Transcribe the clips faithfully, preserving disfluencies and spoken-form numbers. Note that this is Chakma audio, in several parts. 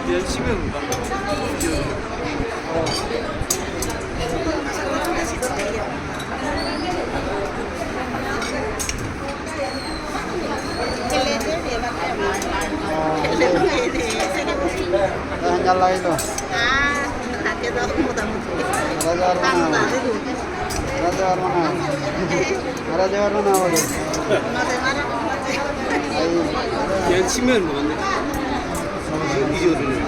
Jangan lain loh. Ada jawar mana? Ada jawar mana? Ada jawar mana? Ayo. Yang simen mana? Video dulu.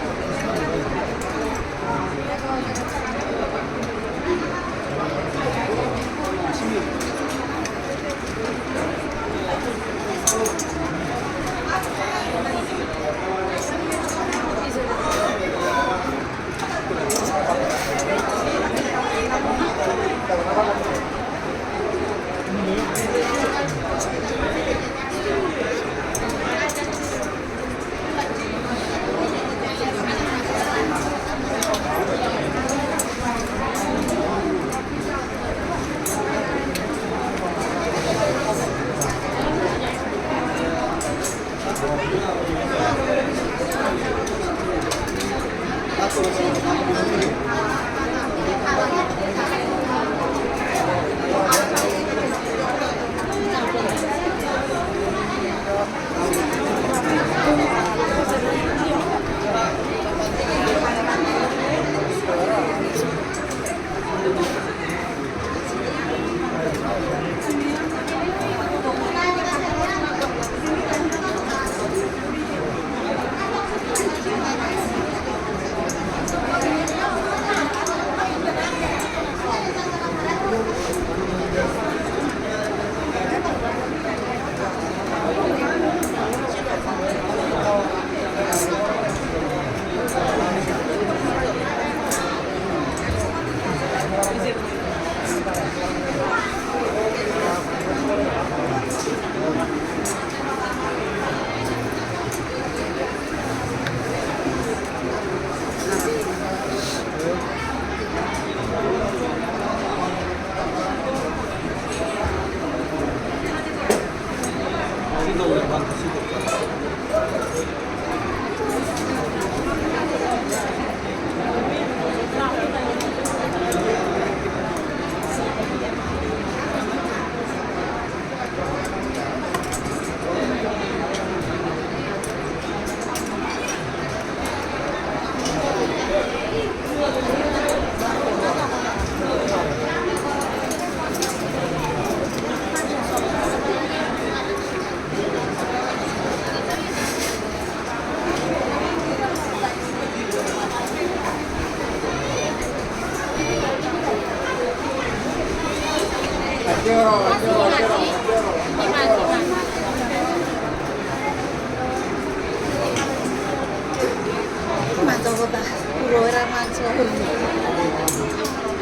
Majo hoda, puro era majo.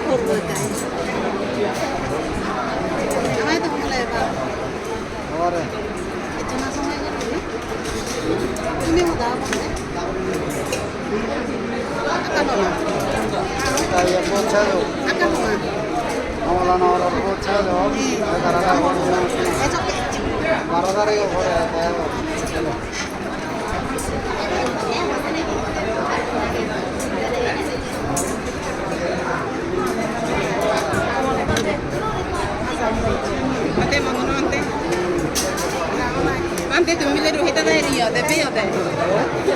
Puro dai. Amai to mole ba. Ore. Itu na samai ko ni. Ini hoda apa ni? Akan mana? Saya bocah tu. Akan mana? Awalana ora bocah tu. Iya. Gara-gara. Esok. Gara-gara yo ore. Ante, mangano ante. Ante, tumi bile Rohita dai riyo de, peyo de.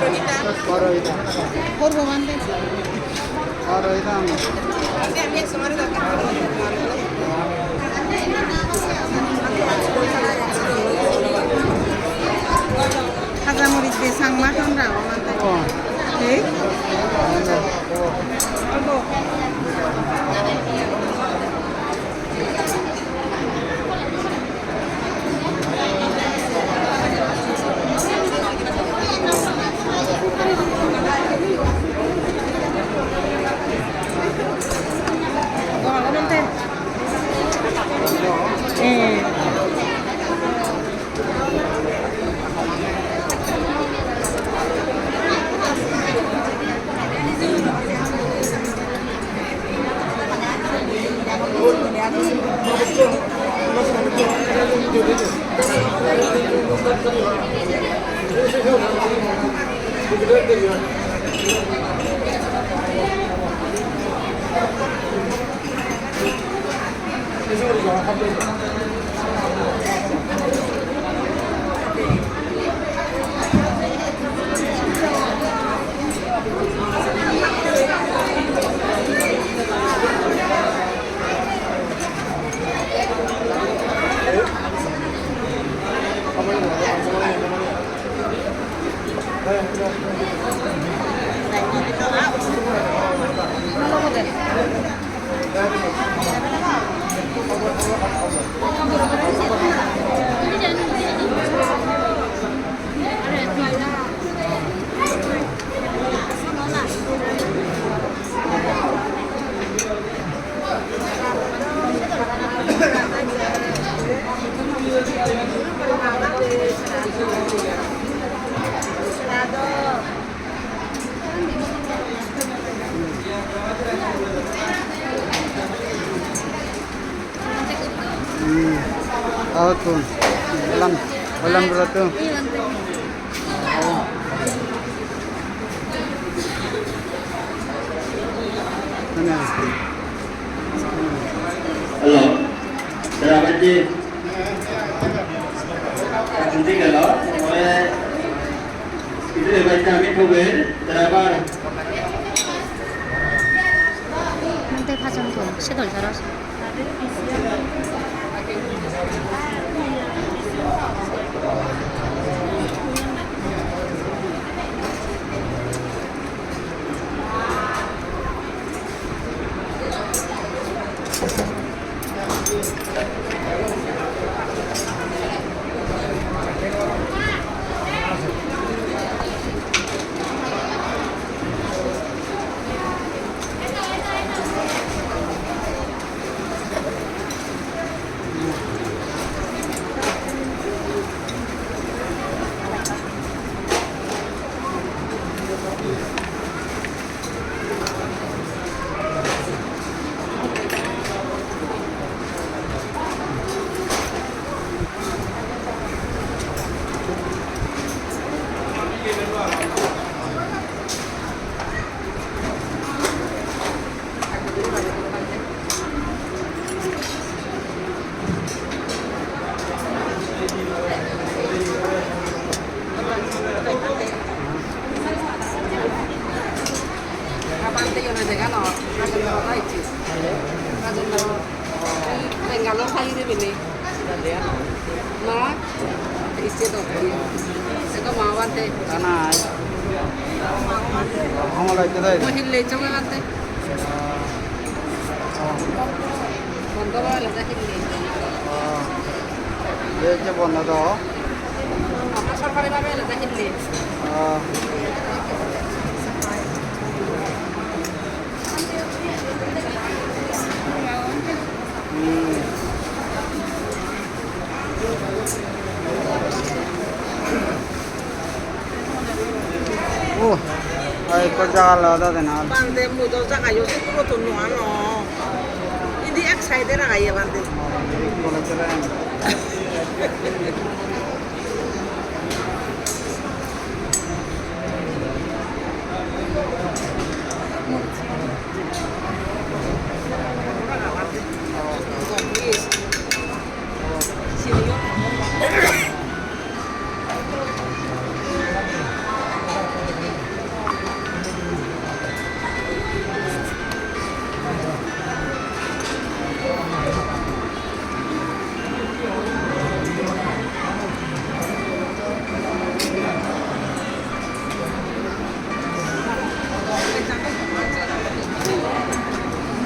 Rohita. Rohita. Porbo ante. Ante, ami ek somare dorkar. Haja moris de Changma ton rago mante. Oh. Ei? Oh. Gom age mante. Eh. Hmm. Autun. Olam, olam beratu. Hello. Sir, apa sih? Nanti kalau, eh, itu ya, baca kami cover, driver. Nanti pasang tuh, sedol terus. Bangalore side bini. Na, isse do. Seko ma bante. Ana. Homo lai te dai. Mo hille chonge bante. Bondo ba le da hille. Ye je bondo do. Ama sorkari bhabe le da hille. Hmm. Oh, ai ko jaga lo da de na. Bhante, mui do jaga yo se puro to no ano. Indi ek side e ragaiye bhante. Oh, ek kole chole.